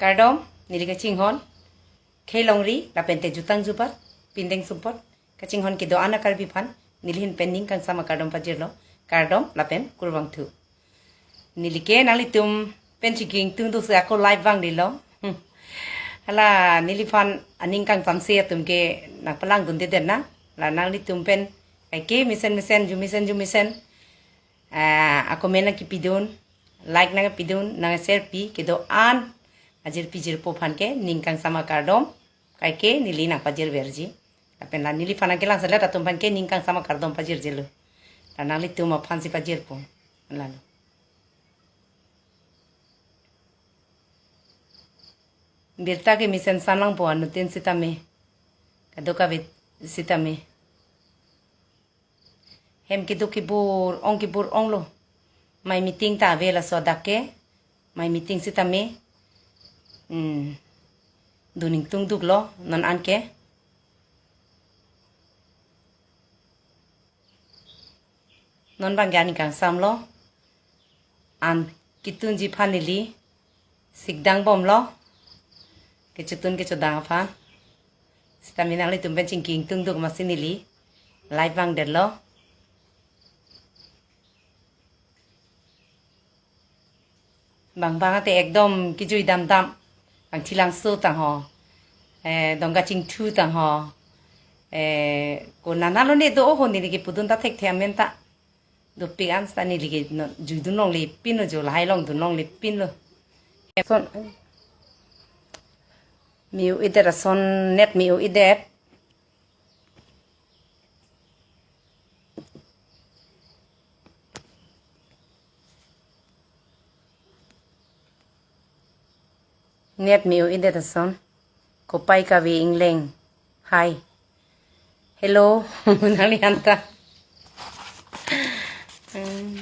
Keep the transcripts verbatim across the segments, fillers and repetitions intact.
Kardom, neli kachinghon Khei Longri lapen te jutang jubat, pindeng sumpot kachinghon kedo-an a-Karbi aphan neli ahin pen ning kangsam akardom pajirlo. Kardom lapen kurvangthu. Neli ke nanglitum pen chingki ingtungduk si ako live vangdetlo. Hmm. Hala neliphan aning kangsamse atum ke nangpalangdundedet na. La nanglitum pen kaike mesen mesen, ju mesen ju mesen, ah, a-comment nangkipidun, like nangpidun, nang-share pi, kedo-an ajirpi jirpo aphan ke ning kangsam akardom kaike neli nangpajirverji. Lapen la neliphan nangkelangselet atum aphan ke ning kangsam akardom pajirjilo. La nanglitum aphansi pajirpo. Lalo. Birta ke mesen sanlangpo anuttin sitame, kadokave sitame. Hem keduk kebur-ong kebur-onglo. Mai meeting ta ave laso adak ke. Mai meeting sitame, hmm, dun ingtungduklo non anke. Non bang ke aning kangsamlo. An kitunji aphan neli sikdangbomlo. Kechotun kechodang aphan. Sitame nanglitum pen chingki ingtungduk amatsi neli live vangdetlo. Bang bang ate ekdom kejui damdam. Bang Thilangso tang ho. Eh, Dongka Chingthu tang ho. Eh, konat nalo ne do ho neli kepudun ta thekthe amen ta. Dopik an sita neli ke no, juidun longle pinlo jo, lahai longdun longle pinlo. Son, me-o-edet ason, net me-o-edet. Net me-o-edet ason. Kopai kave ingleng. Hi. Hello. Nanglihan ta. Hmm.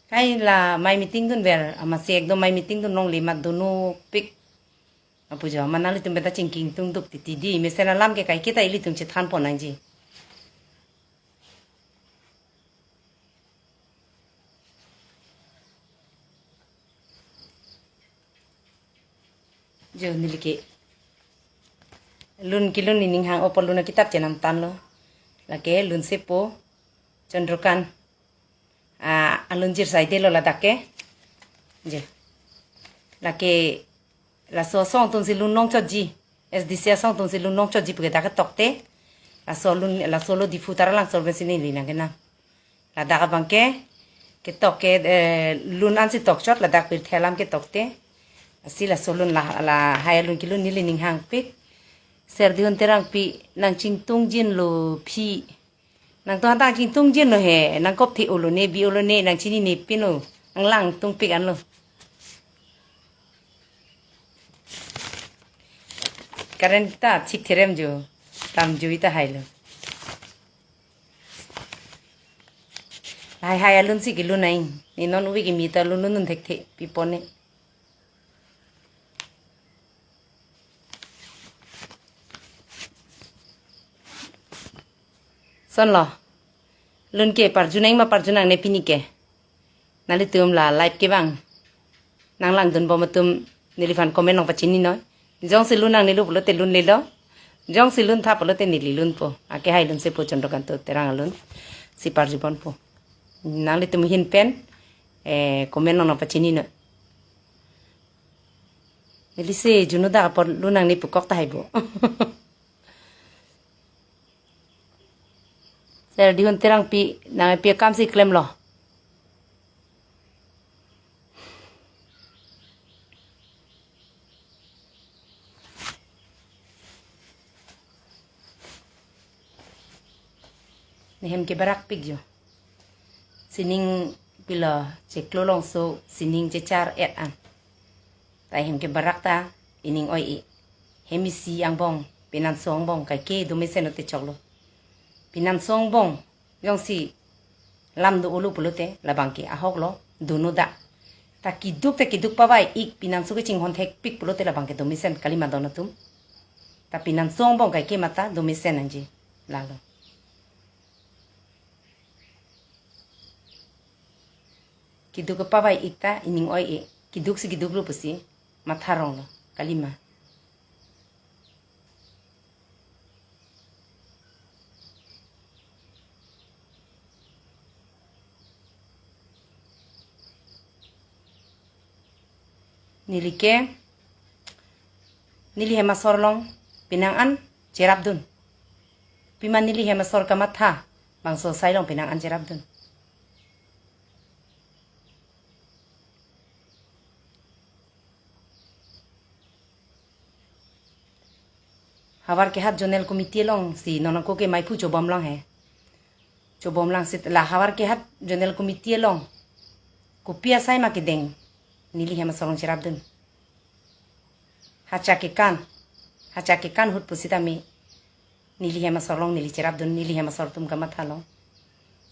Kai la mai meeting dunver amatsi ekdom mai meeting dun longle mat dunopik. Apu jo ma nanglitum pen ta chingki ingtungduk titi dei, mesen alam ke kaike ta ilitum chethanpon nangji. Jo neli ke lun kelun nening hang-opo, lun akitap chenam tanlo. Lake lunsepo Chandrakant, ah, alun jir saidelo ladak ke. Je. Lake laso asong atumsi lun longchotji. S D C asong atumsi lun longchotji puke dak ketokte. Laso lun, laso lo Diphu Taralangso pensi neli nangkenam. Ladak abang ke ketok ke, eh, lun ansi tokchot ladak pirthe alam ketokte. Lasi laso lun la, lahai alun kelun neli ning hangpik. Serdihun Terangpi nangchingtungjinlo phi. Nangtum hantang chingtungjinlo he, nangkop the-olo ne, bi-olo ne, nangchininepinlo, nanglangtungpik anlo. Current ta chik therem jo, tam jui ta hailo. Lahai hai alunsi kelun nang, ne non ubi kimi ta lun lun thekthe, pipone. Sonlo. Lun ke parjunang ma parjunangne pini ke. Nanglitum la live kevang nanglangdunbom atum neliphan comment nangpachininoi. Jongsi lun nangnelo pulote lunlelo. Jongsi luntha pulote neli lunpo. Ake hai lunsepo Chandrakant Terang alun. Si parjubompo. Nanglitum ahin pen, eh, comment nang nangpachininoi. Neli si juno dak apor lun nangne pukok ta haibo. Serdihun Terangpi nangpi akamsi klemlo. Ne hem kebarakpik jo. Sining pilo chiklo longso, sining chechar-et an. Ta hem kebarak ta ining oi-e. Hem isi angbong, pinanso angbong, kaike do mesen ote choklo. Pinanso angbong, jongsi lam do-olo pulote, labang ke ahoklo, dono dak. Ta keduk ta keduk pavai-ik, pinanso kechinghon thekpik pulote labang ke do mesen kalima don atum. Ta pinanso angbong kaike mata do mesen nangji. Lalo. Keduk kepavai-ik ta ining oi-e. Keduk si keduk lo pusi matha rong lo. Kalima. Neli ke, neli hem asor along penang an cherapdun. Pima neli hem asor kamatha, bangso asai along penang an cherapdun. Havar Kehat Zonal Committee along si non ako ke maiphu chobom lang he. Chobom lang si la Havar Kehat Zonal Committee along kopi asai ma kedeng, neli hem asor along cherapdun. Hacha kekan, hacha kekan ahut pusitame neli hem asor along neli cherapdun, neli hem asor atum kamatha along.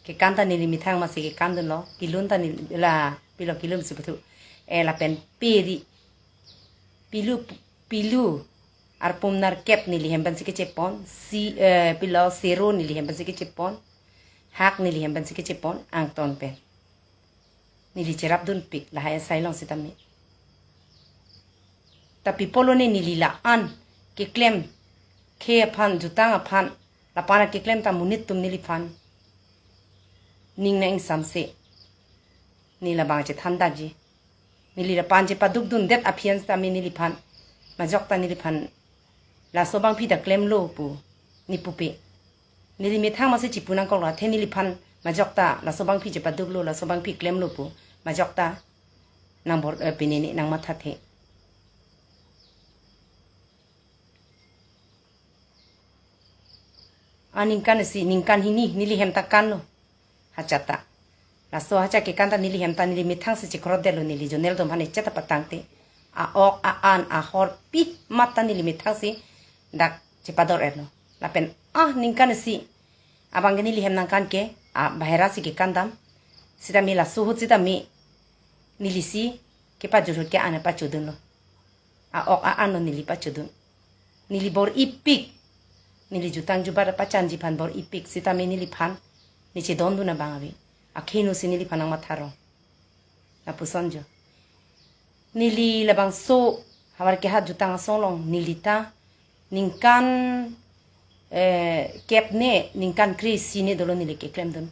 Kekan ta neli methang masi kekandunlo, kelun ta neli la pilo kelun si puthu. Eh, lapen peri, pilu, pilu arpum nerkep neli hem pensi kechepon, si, eh, pilo sero neli hem pensi kechepon, hak neli hem pensi kechepon, angton pen neli cherapdunpik lahai asai along sitame. Tapi pulo ne neli la-an keklem, khei aphan, jutang aphan, lapu-an keklem ta monit atum neliphan ning nang ingsamse, neli labang chethan daji. Neli lapu-an chepadukdundet aphi an sitame neliphan, majok ta neliphan laso abangpi ta klemlo pu ne pupe. Neli methang masi chipu nangkoklo, athe neliphan majok ta laso abangpi chepaduklo, laso abangpi klemlo pu majok ta nang bor, eh, pine ne nang mathathe. Aningkan isi, ningkan hini neli hem ta kanlo. Hacha ta. Laso hacha kekan ta neli hem ta neli methang si chekrodetlo, neli zonal atum aphan echet ta patangte. A-ok, a-an, ahor, pi mat ta neli methang si dak chepador-etlo. Lapen ah ningkan isi abang ke neli hem nangkan ke, ah, bahera si kekan dam. Sitame laso ahut sitame neli si kepajut ahut ke an pachodunlo. A-ok a-an lo neli pachodun. Neli bor-ipik. Neli jutang jubat pachanji aphan bor-ipik. Sitame neliphan ne chedondun abang ave. Akhei no si neliphan nang matha rong. Lapuson jo. Neli labangso Havar Kehat jutang asong along neli ta ningkan, eh, kep ne, ningkan kre-isi ne dolo neli keklemdun.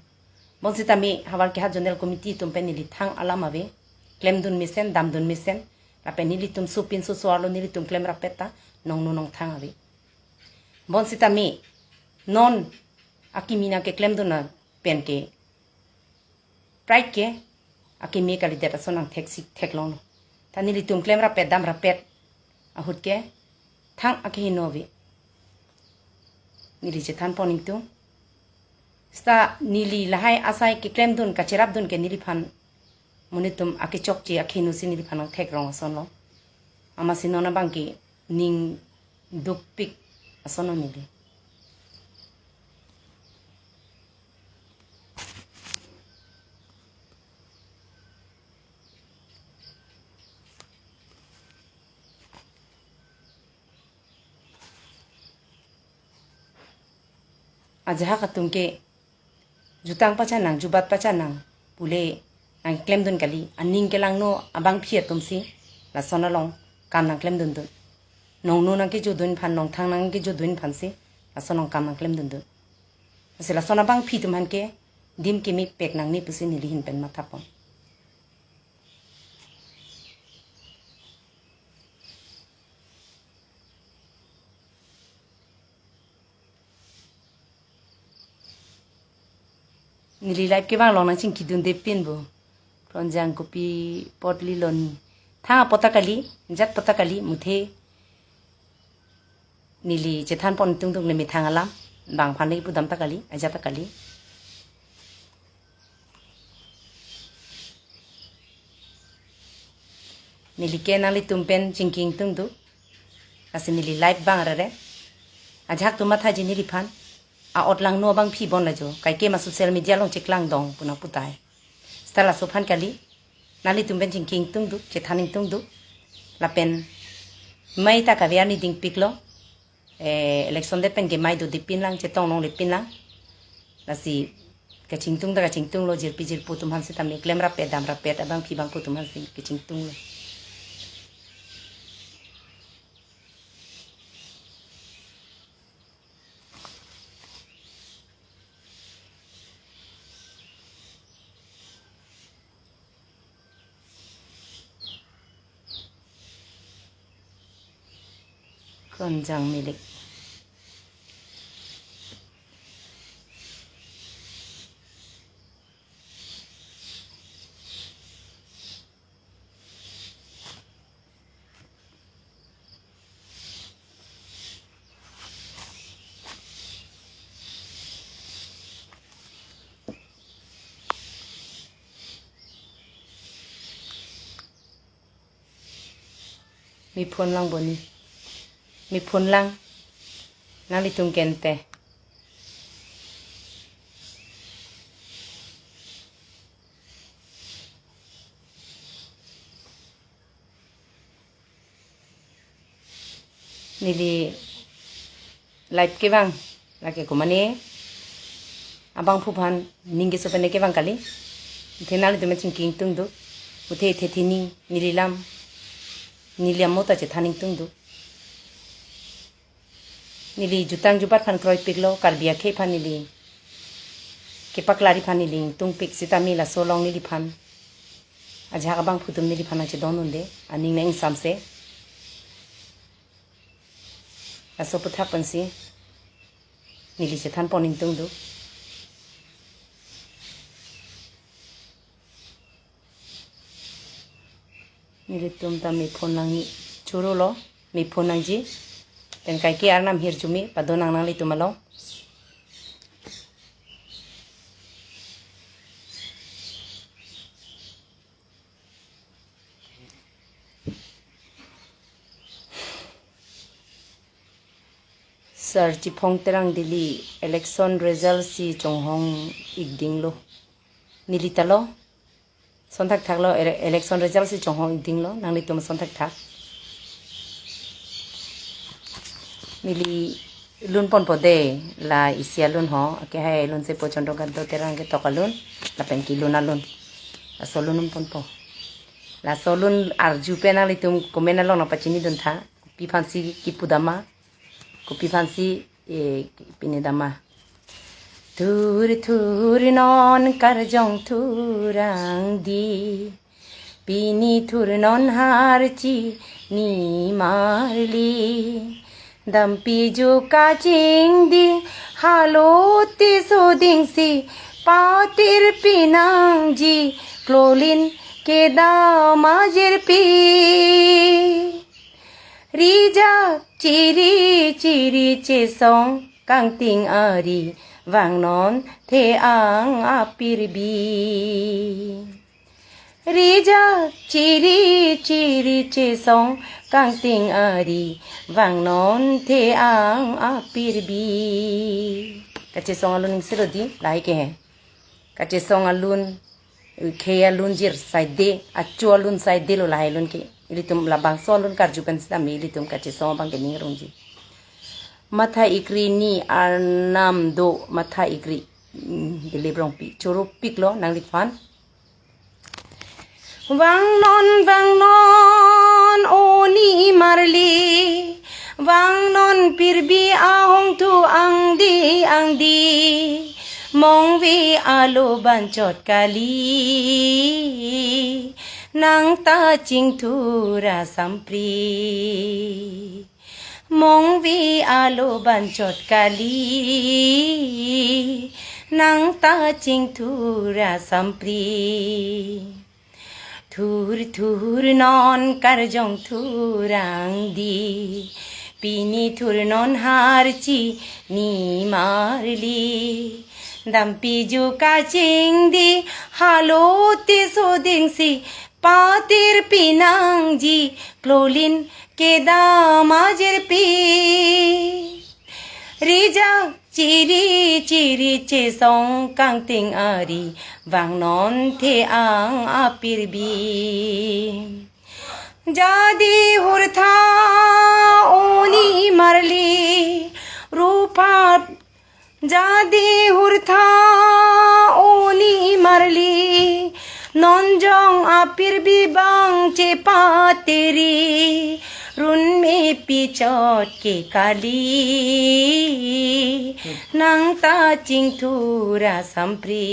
Bonsitame Havar Kehat Zonal Committee atum pen neli thang alam ave. Klemdun mesen, damdun mesen. Lapen nelitum sopinso so-arlo nelitum klemrappet ta nongno nongthang ave. Bonsitame non akimi nangkeklemdun pen ke pride ke akimi kalidet ason nangtheksi theklonglo. Ta nelitum klemrappet damrappet ahut ke thang akehingno ave. Neli chethanpon ingtung. Seta neli lahai asai keklemdun kacherapdun ke neliphan monit atum akechokche akhei no si neliphan nangthekrong asonlo. Amatsi non abang ke ning dukpik asonlo neli. Ajahak atum ke jutang pachanang, jubat pachanang pule nangklemdun kali, aning kelangno abangpi atum si lason along kam nangklemdundun. Nongno nangkejodun aphan, nongthang nangkejodun aphan si lason along kam nangklemdundun. Lasi lason abangpi atum aphan ke dim kemepek nangne pusi neli ahin pen mathapon. Neli live kevang along nangchingkidunde pin bo. Pronjang kopi apot lilo ni. Thang apot ta kali, jat apot ta kali, muthe. Neli chethanpon tungtung ne methang alam. Bang aphan le pudam ta kali, ajat ta kali. Neli ke nanglitum pen chingki ingtungduk. Lasi neli live vang rere. Ajahak atum mathaji neliphan. A-ot langno abangpi bon lajo. Kaike ma social media along cheklang dong pu nangputai. Seta laso aphan kali. Nanglitum pen chingki ingtungduk, chethan ingtungduk. Lapen mei ta kave arni dingpiklo. Eh, election det pen ke mei dodepinlang, chetong longlepinlang. Lasi Kachingtung ta kachingtunglo, jirpi jirpo atum aphan sitame, klem rapet dam rapet abangpi abangpo atum aphan si kachingtunglo. Konjang milik. Mi phone lang boni. Mi phone lang. Nanglitum kente. Neli live kevang, lake komane abangphu aphan ning keso pen kevang kali. Athe nanglitum chingki ingtung do. Athe athe thini neli lam, neli amo ta chethan ingtung do. Neli jutang jubat aphan kroipiklo, Karbi akhei aphan neli kepaklari aphan neli ingtungpik sitame laso along neliphan ajahak abangphu atum neliphan nangchedon unde, aning nangsamse. Laso aputhak pensi neli chethan pon ingtung do. Nelitum ta mi phone nang choro lo, mi phone nangji. Pen kaike arnam hirjume padonang nanglitum along. Sir Chiphong Terang Delhi, election result si chonghong ikdinglo. Neli ta lo. Sonthakthak lo, ele-, election result si chonghong ikdinglo, nanglitum sonthakthak. Neli lun ponpo de, la isi alun ho, ake hai lun se po Chandra Kanta Terang ketok alun, lapen kelun alun. Laso alun lun ponpo. Laso alun arju pen nanglitum comment along nangpachini duntha, kopi aphansi kipu dam ma, kopi aphansi, eh, pini dam ma. Thur thur non karjong thurang di. Pini thur non harchi ni marli. Dampi ju kachingdi halo ti sodingsi patir pinangji klolin kedam ajirpi. Rijak chiri chiri chesong kangting ari vangnon the-ang apirbi. Rijak chiri chiri chesong kangting ari vangnon the-ang apirbi. Kachesong alun ingselo di, lahai ke he. Kachesong alun, khei alun jir saide, achu alun saide lo lahai alun ke. Ilitum labangso alun karju pen sitame ilitum kachesong abang ke ningrungji. Matha ikri ni arnam do matha ikri. Hmm, Dilip Rongpi. Choro piklo nangliphan. Vangnon, vangnon, o ni marli. Vangnon pirbi ahong thu angdi, angdi. Mongve alo banchot kali. Nang ta chingthur asampri. Mongve alo banchot kali, nang ta chingthur asampri. Thur thur non karjong thurang di, pini thur non harchi ni marli. Dampi ju kachingdi, halo ti sodingsi, patir pinangji klolin kedam ajirpi. Rijak chiri chiri chesong kangting ari vangnon the-ang apirbi. Jadi hurtha o ni marli rupa Jadi hurtha oni marli, nonjong apirbi bang chepateri, runme pichot ke kali, nangta chingthur asampri.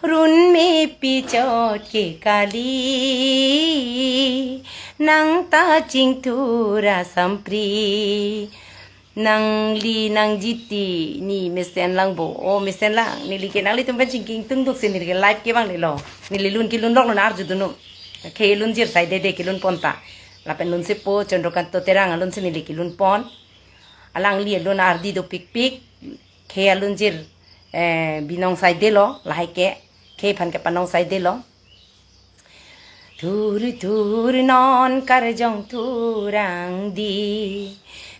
Runme pichot ke kali, nangta chingthur asampri. Nangli nangjiti ni mesen lang bo. O mesen lang. Neli ke nanglitum pen chingki ingtung duk si neli ke live ke bang nelo. Neli lun kelun lok lun arjudunnon. Khei lunjir saidede kelun ponta. Lapen lunsepo Chandrakanta Terang alun si neli kelun pon. Alangli alun ardi dopikpik. Khei alunjir, eh, binong saidelo, lahai ke. Khei aphan kepanong saidelo. Thur thur non karjong thurang di,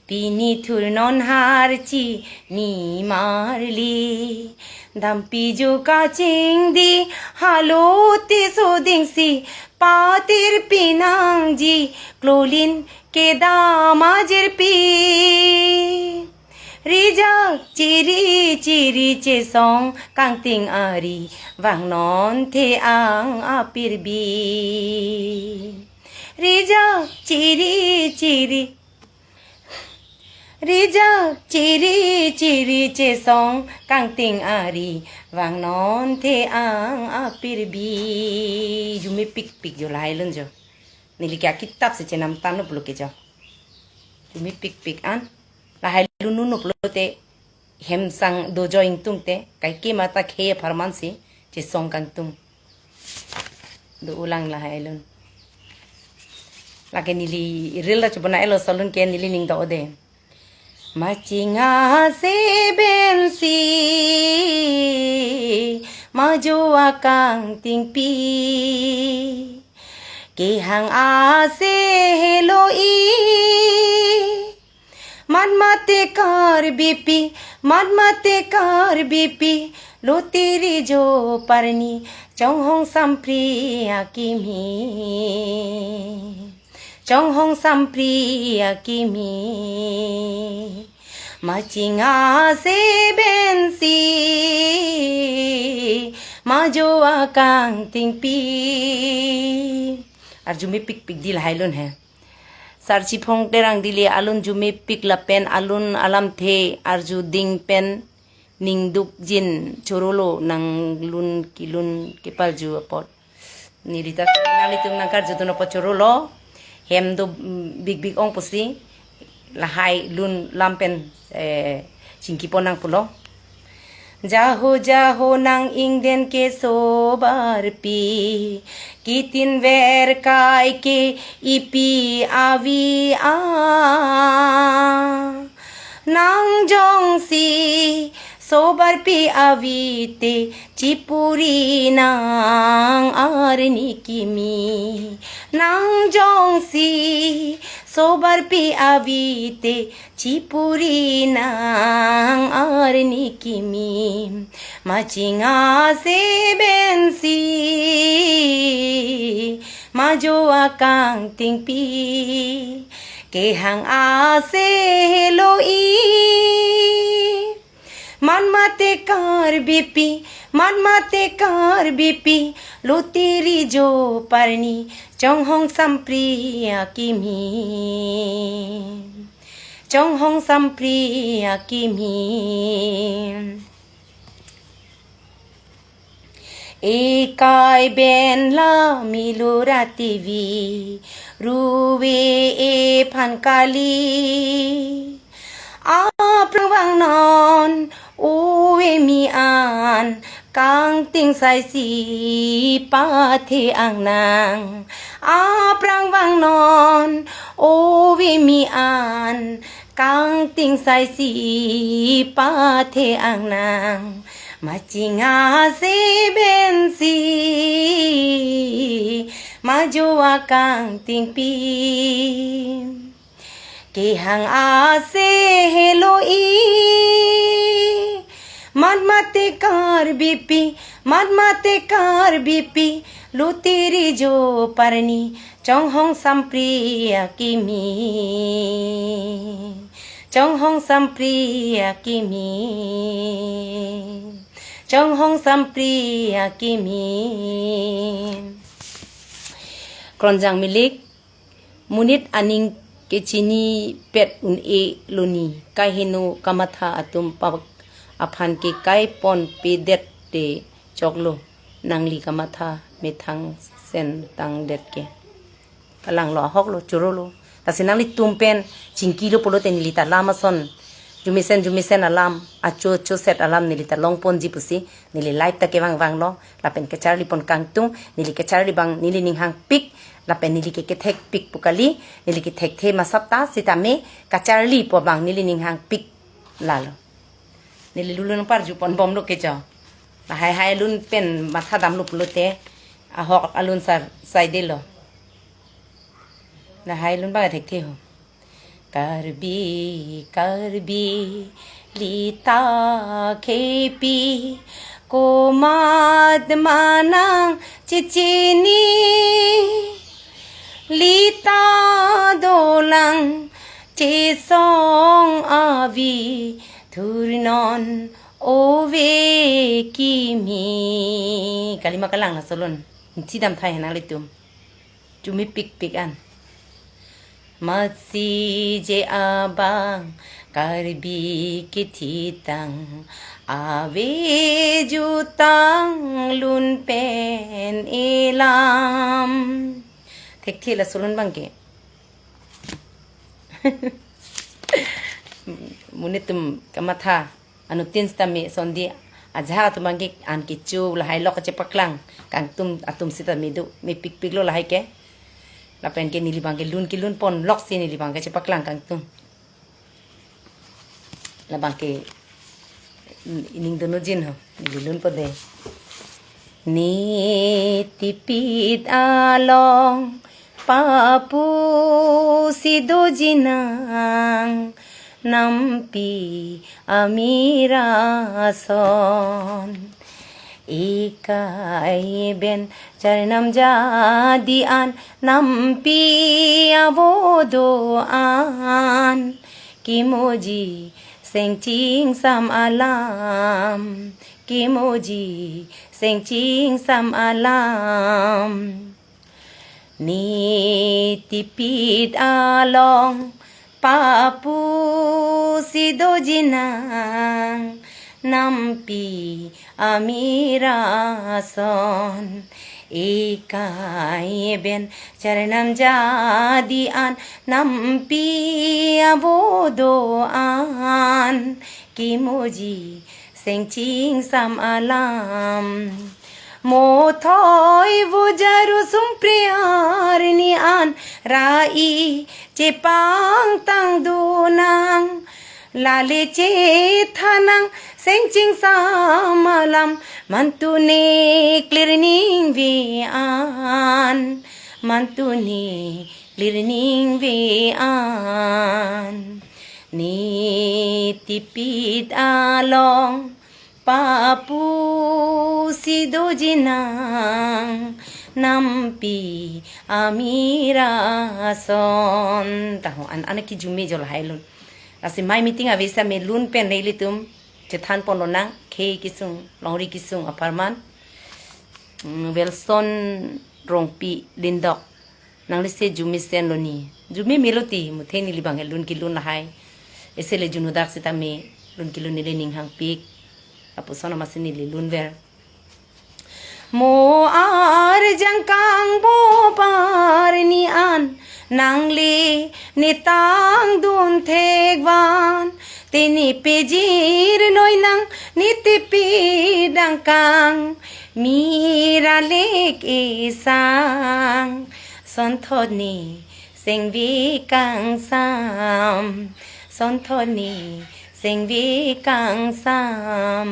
pini thur non harchi ni marli. Dampi ju kachingdi halo te sodingsi, patir pinangji klolin kedam ajirpi. Rijak chiri chiri chesong kangting ari, vangnon the-ang apirbi. Rijak chiri chiri, rijak chiri chiri chesong kangting ari, vangnon the-ang apirbi. Arjumepikpik jo lahai lun jo. Neli ke akitap si chenam tanu pulo ke jo. Arjumepikpik an. Lahai lun nunu pulote hem sang dojo ingtung te, kaike mata khei apharman si chesong kangtung. Do-ulang lahai lun. Lake neli reel ta chubona elo solun ke neli ning do-ode. Machingase bensi majo akangtingpi, kehang ase helo-i. Mat mate Karbipi, mat mate Karbipi, loteri jo parni, chonghong sampri akimi. Chonghong sampri akimi. Machingase bensi majo akangtingpi. Arjumepikpik di lahai lun he. Sarchiphong Terang dili alun arjumepik lapen alun alamthe arjuding pen ningdukjin chorolo, nanglun kelun keparju apot. Neli ta nanglitum nangkarjudun apot chorolo. Hem do, mm, bikbik ong pusi lahai lun lam pen, eh, chingki pon nang pulo. Jaho jaho nang ingden ke sobarpi, kitin ver kai ke ipi avi a. Nang jongsi sobarpi avi te chipuri nang arni kimi. Nang jongsi sobarpi avi te chipuri nang arni kimi. Machingase bensi majo akangtingpi, kehang ase helo-i. Mat mate Karbipi, mat mate Karbipi, loteri jo parni, chonghong sampri akimi. Chonghong sampri akimi. Ekai ben la milura T V, ruve ephan kali. Aphrang vangnon ove mi an, kangting saisi pathe-ang nang. Aphrang vangnon ove mi an, kangting saisi pathe-ang nang. Machingase bensi majo akangtingpi, kehang ase helo-i. Mat mate Karbipi, mat mate Karbipi, loteri jo parni, chonghong sampri akimi. Chonghong sampri akimi. Chonghong sampri akimi. Kronjang milik, monit aning kechinipet un-e loni, kaheno kamatha atum pak aphan ke kaiponpedet te choklo, nangli kamatha methang sentangdet ke. Kalanglo, ahoklo, chorolo. Lasi nanglitum pen chingkilo pulote neli ta alam ason, jumesen jumesen alam, acho acho set alam neli ta longponji pusi, neli live ta kevang vanglo, lapen kacharlipon kangtung, neli kacharli abang neli ninghangpik, lapen neli ke kethekpik pu kali, neli kethekthe masap ta sitame kacharlipo abang neli ninghangpik lalo. Neli lun lun parjuponbomlo kecho. Lahai hai lun pen mathadamlo pulote, ahok alun sar saidelo. Lahai lun abang thekthe ho. Karbi, Karbi, lita kepi, komat ma nang chechini, lita dolang chesong avi, thurnon ove kimi. Kalima kalang laso lun. Chidam thai nanglitum. Chumepikpik an. Matsi je abang Karbi kethitang, ave jutang lun pen elam. Thekthe laso lun abang ke. Monit atum kamatha anuttin sitame sonde ajahak atum abang ke an kecho lahai lok kachepaklang kangtung atum sitame do, mepikpiklo lahai ke. Lapen ke neli abang ke lun kelunpon loksi neli abang kachepaklang kangtung. Labang ke ining dunujin ho, neli lunpo de. Ne tipit along papu si doji nang, nampi amira ason. Ekai pen charnam jadi an, nampi avo do-an, kimoji seng chingsam alam, kimoji seng chingsam alam. Ne tipit along papu si doji nang, nampi amira ason. Ekai pen charnam jadi an, nampi avo do-an, kimoji seng chingsam alam. Mothoi vojaru sumpri arni an, rai chepangtang do nang, lale chethan nang seng chingsam alam. Mantu ne klir ningve an, mantu ne klir ningve an. Ne tipit along papu si doji nang, nampi amira ason. Taho an, an ke jume jo lahai lun. Lasi mai meeting ave sitame lun pen nelitum chethanpon lonang, khei kesung, longri kesung apharman. Mm, Wilson Rongpi Lindok. Nanglisi jumesen loni. Jume melo ti, muthe neli abang ke lun kelun lahai. Isi le junudak sitame lun kelun neli ninghangpik. Lapuson amatsi neli lunver. Mo arjang kangbo arni an, nangli ne tangdun thekvan, te ne pejirnoi nang ne tipit angkang, mira lek esang, sonthot ne sengve kangsam, sonthot ne sengve kangsam.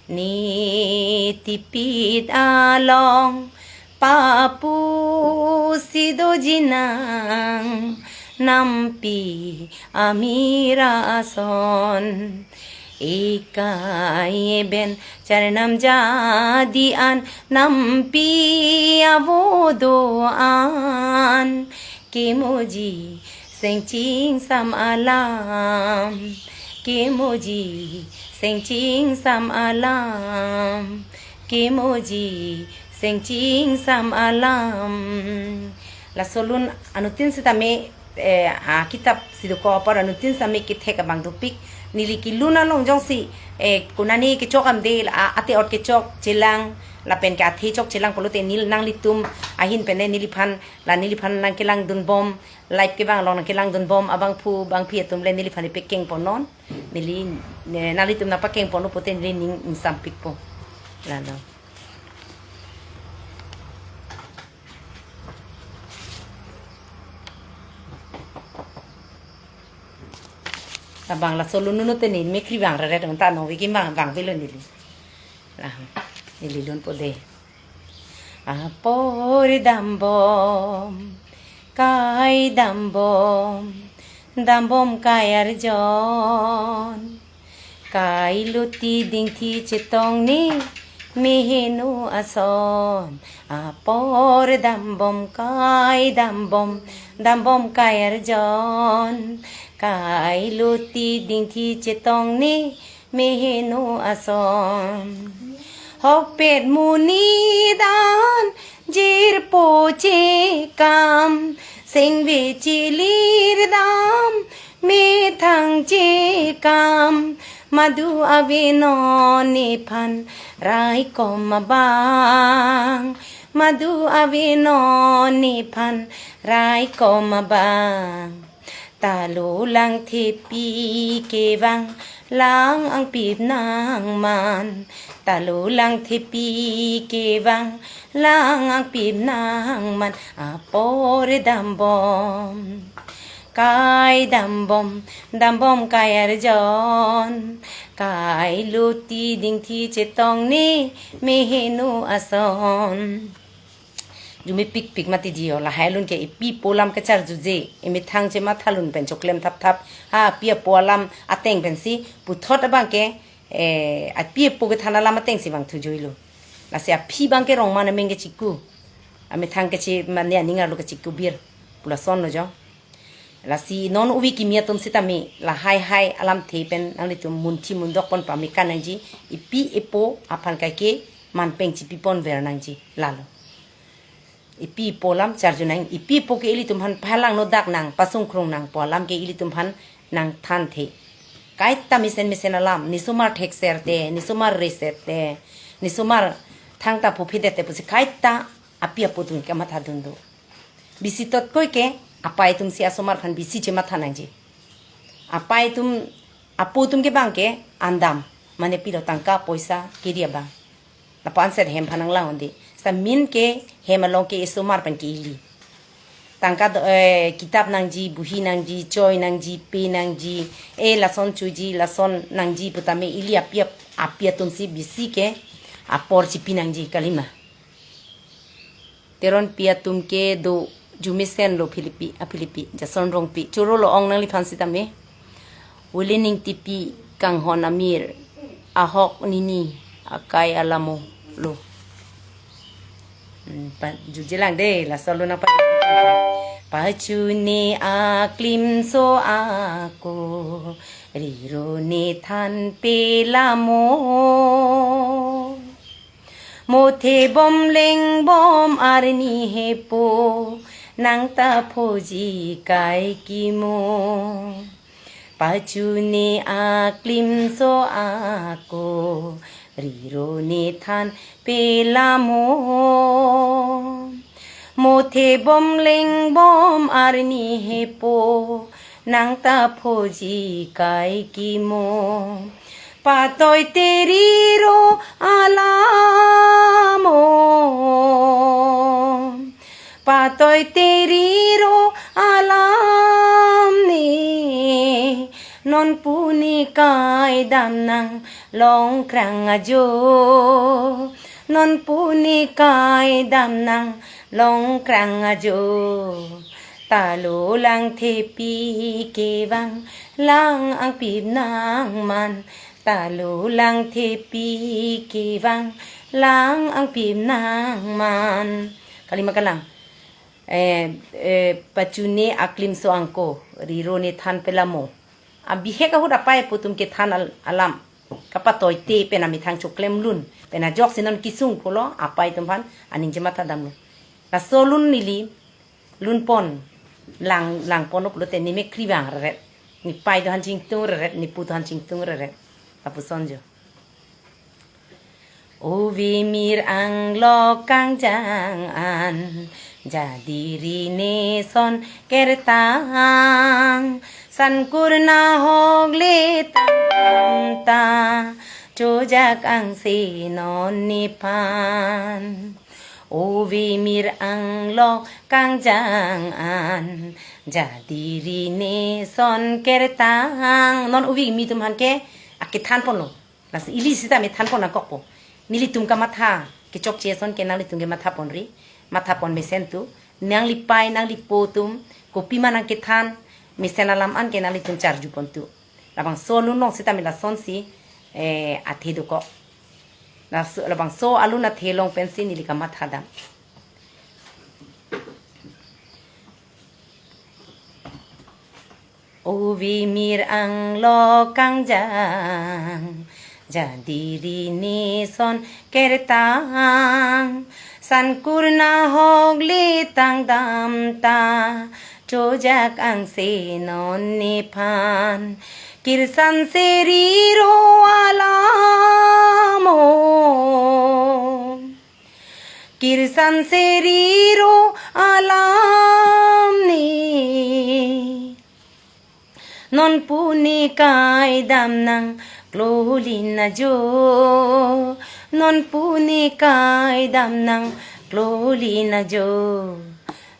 Ne tipit along papu si doji nang, nampi amira ason. Ekai pen charnam jadi an, nampi avo do-an, kimoji Sengching sam alam, kemoji, sengching sam alam, kemoji, sengching sam alam. Laso lun anuttin sitame, eh, a kitap si dokok apor anuttin sitame kethek abang dopik, neli kelun along jongsi, eh, konane kechok amde, a, ate ot kechok chelang, lapen ke athe chok chelang pulote neli nanglitum ahin pen neliphan, la neliphan nangkelangdunbom, live kevang along nangkelangdunbom abangphu bangphi atum le neliphan ipekeng ponnon. Neli, ne, nanglitum nangpakeng ponnon pute neli ning ingsampikpo. Lalo. Abang laso lun nunu te ne mekri vang rere dong ta nong veki vang vangvelo neli. Lah, neli lunpo de. Apor dambom, kai dambom, dambom kai arjon. Kai luti dingthi chetong ne, mehenu ason. Apor dambom, kai dambom, dambom kai arjon. Kai luti dingthi chetong ne, mehenu ason. Hokpet monit an jirpo chekam, sengve chelir dam, methang chekam, madu ave non nephan raikom abang, madu ave non nephan raikom abang. Talo lang thepi kevang lang angpip nangman. Talo lang thepi kevang lang angpip nangman. Apor dambom, kai dambom, dambom kai arjon. Kai luti dingthi chetong ne, mehenu ason. Jumepikpik mati ji o, lahai alun ke ipi ipo alam kacharjuje, imethang chematha alun pen choklem thapthap. Ha, ipi ipo alam ateng pensi puthot abang ke, eh, ipi ipo kethan alam ateng si vangthujuilo. Lasi aphi abang ke rong mana meng kechiku. Amethang kechi mane aning arlo kechiku bir. Pu lasonlo jo. Lasi non uvi kimi atum sitame lahai hai alamthe pen nanglitum munthi mundok pon pame kan nangji, ipi ipo aphan kaike manpeng chipi ponver nangji lalo. Ipi ipo alam charju nang, ipi ipo ke ilitum aphan phalang nodak nang, pasungkrung nangpo alam ke ilitum aphan nangthanthe. Kaita mesen mesen alam, nesomar thekser te, nesomar reset te, nesomar thangta phophi det te pusi kaita api apo atum kamatha dun do. Bisi totkoi ke, apai atum si asomar aphan bisi chematha nangji. Apai atum, apo atum ke abang ke andam, mane pilo tangka poisa kiri abang. Lapu-an set hem aphan nanglang undi. Seta min ke hem along ke esomar pen ke ili. Tangka do, eh, kitap nangji, buhi nangji, choi nangji, pe nangji, eh, lason choji, lason nangji putame ili api ap-, api atum si bisi ke apor chipi nangji kalima. Teronpi atum ke do Jumesen lo Philipi, a Philipi, Jason Rongpi, choro lo ong nangliphan sitame. Wili ning tipi kanghon amir, ahok nini, akai alamo lo. Hmm, pa, jujelang de, laso lo nang pa. Pachuni aklimso ako, riro ne than pelamo. Mothe bom leng bom arni hepo, nangta phoji kai kimo. Pachuni aklimso ako, riro ne than pelamo. Mothe bom leng bom arni hepo, nangta phoji kai kimo. Patoi te riro alamo. Patoi te riro alam ne. Non puni kai dam nang longkrang ajo. Non puni kai dam nang longkrang ajo. Talo lang thepi kevang lang angpip nangman. Talo lang thepi kevang lang angpip nangman. Kalima kalang. eh, eh, pachune aklimso angko, riro ne than pelamo. Abihek ahut apai apo atum kethan al-, alam kapatoite pen amethang choklem lun, pen ajoksi non kesung pulo, apai atum aphan aning chematha damlo. Laso lun neli lunpon, lang, langpon pulote ne me krivang reret. Nepei do han chingtung reret, nepu do han chingtung reret. Lapuson jo. Ove mir anglok kangjang an, jadi ri ne son kertang, sankur nahok le tang ta, chojak angse non nephan. Ove mir anglok kangjang an, jadi ri ne son kertang. Non ove kimi atum aphan ke akethan ponlo. Lasi ili sitame than pon nangkokpo. Nelitum kamatha kechokche ason ke nanglitum ke matha ponri, matha pon mesen tu. Nanglipei, nanglipo atum kopima nangkethan, mesen alam an ke nanglitum charju pon tu. Labangso alun along sitame lasonsi, eh, athe dokok. Laso, labangso alun athe along pensi neli kamatha dam. Ove mir anglok kangjang, jadi ri ne son kertang, sankur nahok le tang dam ta, chojak angse non nephan. Kirsan se riro alam o, kirsan se riro alam ne, nonpu ne kaidam nangklolin ajo, nonpu ne kaidam nangklolin ajo.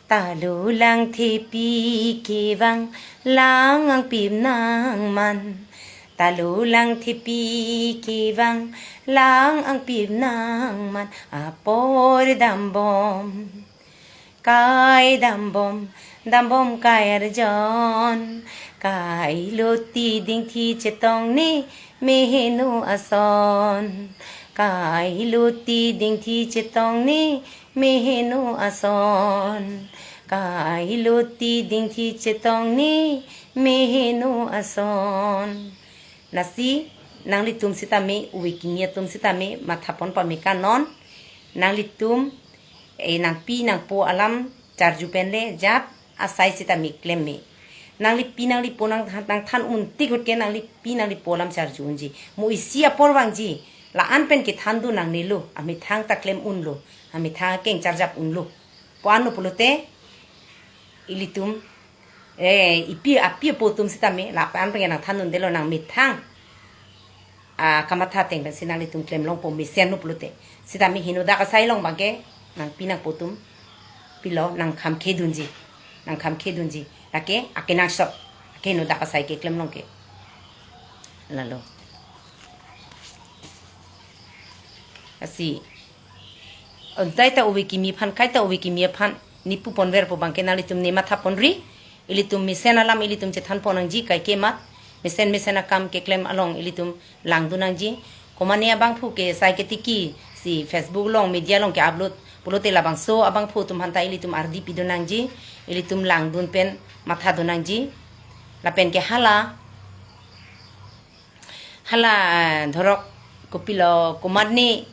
Talo lang thepi kevang lang angpip nangman. Talo lang thepi kevang lang angpip nangman. Apor dambom, kai dambom, dambom kai arjon. Kai luti dingthi chetong ne mehenu ason. Kai luti dingthi chetong ne mehenu ason. Kai luti dingthi chetong ne mehenu ason. Lasi nanglitum sitame, ove kimi atum sitame matha pon pame kanon. Nanglitum, eh, nangpi nangpo alam charju pen le jat asai sitame klem me. Nanglipi nanglipo nang, nangthan un tik ahut ke nanglipi nanglipo alam charju unji. Mo isi apor vangji, la-an pen kethan dun nangnelo, amethang ta klem unlo, amethang akeng charjap unlo. Pu-an lo pulote, ilitum, eh, ipi api apo atum sitame, la-an pen nangthan undelo, nangmethang, ah, kamatha ateng pensi nanglitum klem longpo mesen lo pulote. Sitame henodak asai along abangke, nangpi nangpo atum, pilo, nangkhamkhe dunji, nangkhamkhe dunji. Lake, akenangsot, ake henodak asai keklem along ke. Lalo. Lasi, ontai ta ove kimi aphan, kaita ove kimi aphan, nepu ponverpo abangke nanglitum ne matha ponri, ilitum mesen alam ilitum chethan pon nangji kaike mat, mesen mesen akam keklem along ilitum langdun nangji. Komane abangphu ke sai ketiki si Facebook along, media along ke-upload pulote labangso abangphu atum aphanta ilitum ardi pidun nangji, ilitum langdun pen mathadun nangji. Lapen ke hala, hala, eh, dhorok kopilo, komatne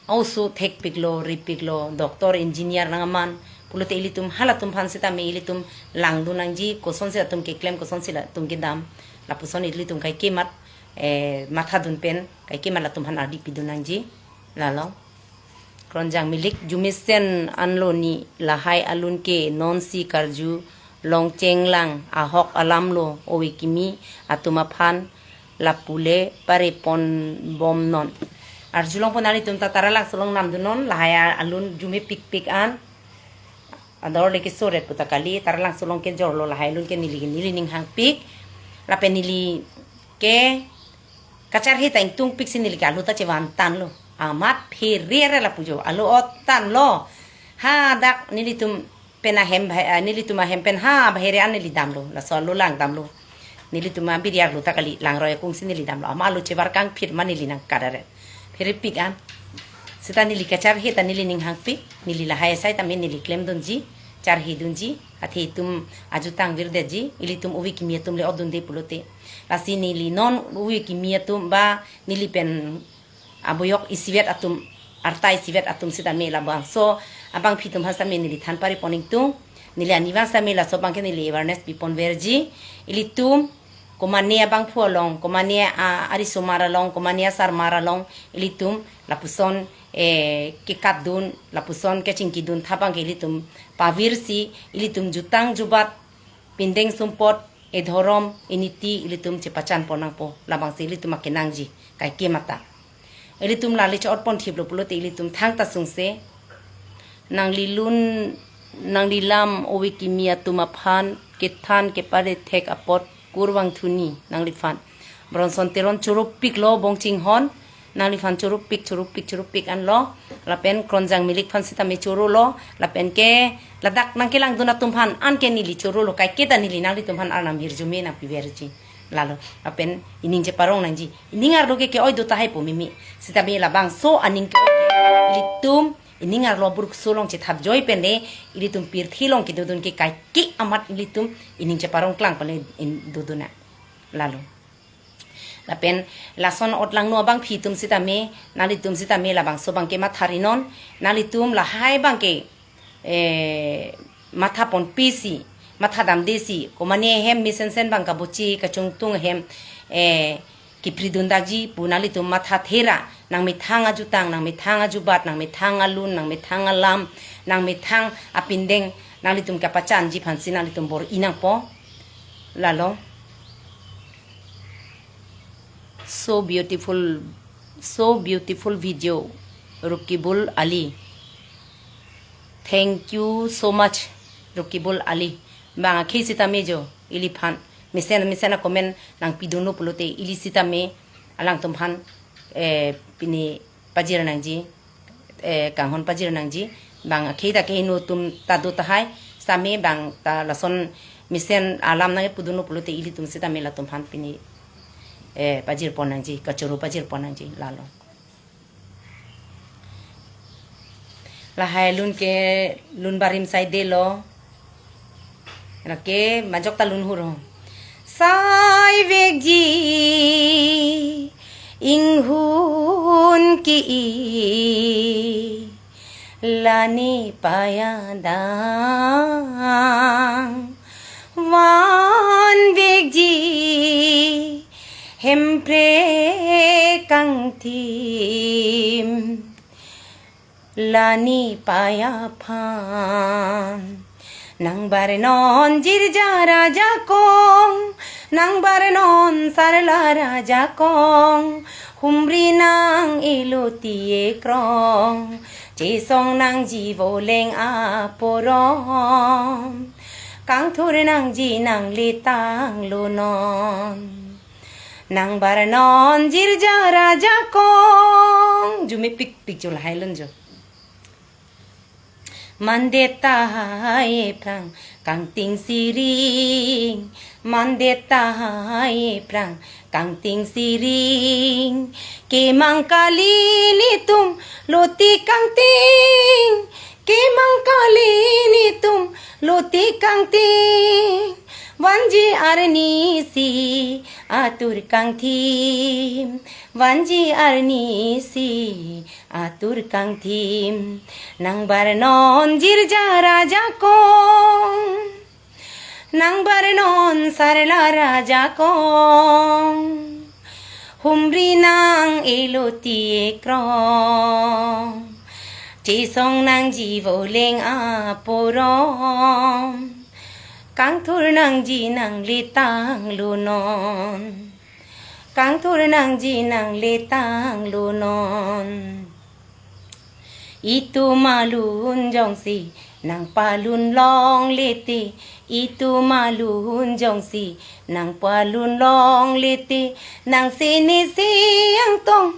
oso thekpiklo, ripiklo, doctor, engineer nang aman pulote ilitum halatum aphan sitame ilitum langdun nangji, kosonsi latum keklem, kosonsi latum kedam, lapuson ilitum kaike mat, eh, mathadun pen kaike mat latum aphan ardi pidun nangji. Lalo. Kronjang Milik, jumesen anlo ne lahai alun ke, nonsi karju longcheng lang, ahok alam lo, ove kimi atum aphan lapu le pare pon bomnon. Arjulong pon, nanglitum ta Taralangso along namdunnon, lahai alun jume pikpik an. Ador le kesoret puta kali, Taralangso along kejorlo lahai alun ke neli, neli ning hangpik. Lapen neli ke kacharhe ta ingtungpik si neli ke alu ta chevan tanlo. Amat phere re lapu jo, alu ot tanlo. Hadak nelitum pen ahem bhai, ah, nelitum ahem pen ha bahere an neli damlo. Laso alu lang damlo. Nelitum abiri alu ta kali, langroi akung si neli damlo. Amat alu chevar kangphit ma neli nangkadaret. Pherepik an. Seta neli kacharhe ta neli ning hangpik, neli lahai asai tame neli klemdunji, charhidunji, athe itum ajutang virdetji, ilitum ove kimi atum le otdunde pulote. Lasi neli non ove kimi atum ba neli pen aboyok isivet atum, arta isivet atum sitame labangso abangphi atum aphan sitame neli than pari pon ingtung, neli arnivang sitame laso abangke neli awareness pipon verji, ilitum komane abangphu along, komane a, arisomar along, komane asarmar along, ilitum lapuson, eh, kekatdun, lapuson kachingkidun tha abangke ilitum pavirsi, ilitum jutang jubat, pindeng sumpot, edhorom, eniti, ilitum chepachan pon nangpo, labangsi ilitum akenangji, kaike mata. Ilitum lale chot pon thiplo pulote ilitum thangta sungse. Nanglilun, nanglilam ove kimi atum aphan kethan kepare thek apot kurvangthu ni nangliphan. Bronson Teron chorupiklo bongchinghon, nangliphan chorupik, chorupik, chorupik anlo, lapen Kronjang Milik aphan sitame chorolo, lapen ke ladak nangkelangdun atum aphan anke neli chorolo, kaike ta neli nanglitum aphan arnam hirjume nangpiverji. Lalo, lapen ining cheparong nangji. Ining arlo ke ke-oi do tahai po mimi. Sitame labangso aning ke-oi ke ilitum ining arlo aburkso along chethapjoi pen le ilitum pirthe along kedodun ke kaike amat ilitum ining cheparong klang pen le in dodun na. Lalo. Lapen lason otlangno abangphi atum sitame, nanglitum sitame labangso abangke matharinon, nanglitum lahai abangke, eh, matha ponpisi, mathadamdesi, komane ahem mesensen abang kabochi kachongtung ahem, eh, kipridundakji pu nanglitum mathathera, nangmethang ajutang, nangmethang ajubat, nangmethang alun, nangmethang alam, nangmethang apindeng, nanglitum kapachanji aphansi nanglitum bor-i nangpo. Lalo. So beautiful, so beautiful video, Rukibul Ali. Thank you so much, Rukibul Ali. Bang akhei sitame jo, iliphan mesen mesen a-comment nangpidunlo pulote, ili sitame alangtum aphan, eh, pini pajir nangji, eh, kanghon pajir nangji, bang akhei ta kehingno atum ta do tahai, sitame bang ta lason mesen alam nangpudunlo pulote ilitum sitame latum aphan pini, eh, pajir pon nangji, kachoro pajir pon nangji, lalo. Lahai lun ke lun barim saidelo. Lake majok ta lun huro. Saivekji inghun ki-i lani payadang. Vanvekji Hemprek kangthim lani paya aphan. Nangbarnon jirja rajakong, nangbarnon sarla rajakong, humri nang iloti ekrong, chesong nangji voleng aporom, kangthur nangji nangle tanglo non. Nangbarnon jirja rajakong. Jumepikpik jo lahai lun jo. Mandet tahai aphrang kangting siring, mandet tahai aphrang kangting siring. Kemang kali nelitum loti kangting, kemang kali nelitum loti kangting. Vanji arni si atur kangthim, vanji arni si atur kangthim. Nangbarnon jirja rajakong, nangbarnon sarla rajakong, humri nang iloti ekrong, chesong nangji voleng aporom, kangthur nangji nangle tanglo non, kangthur nangji nangle tanglo non. Itum alun jongsi nangpalun longle te, itum alun jongsi nangpalun longle te, nang sene se angtong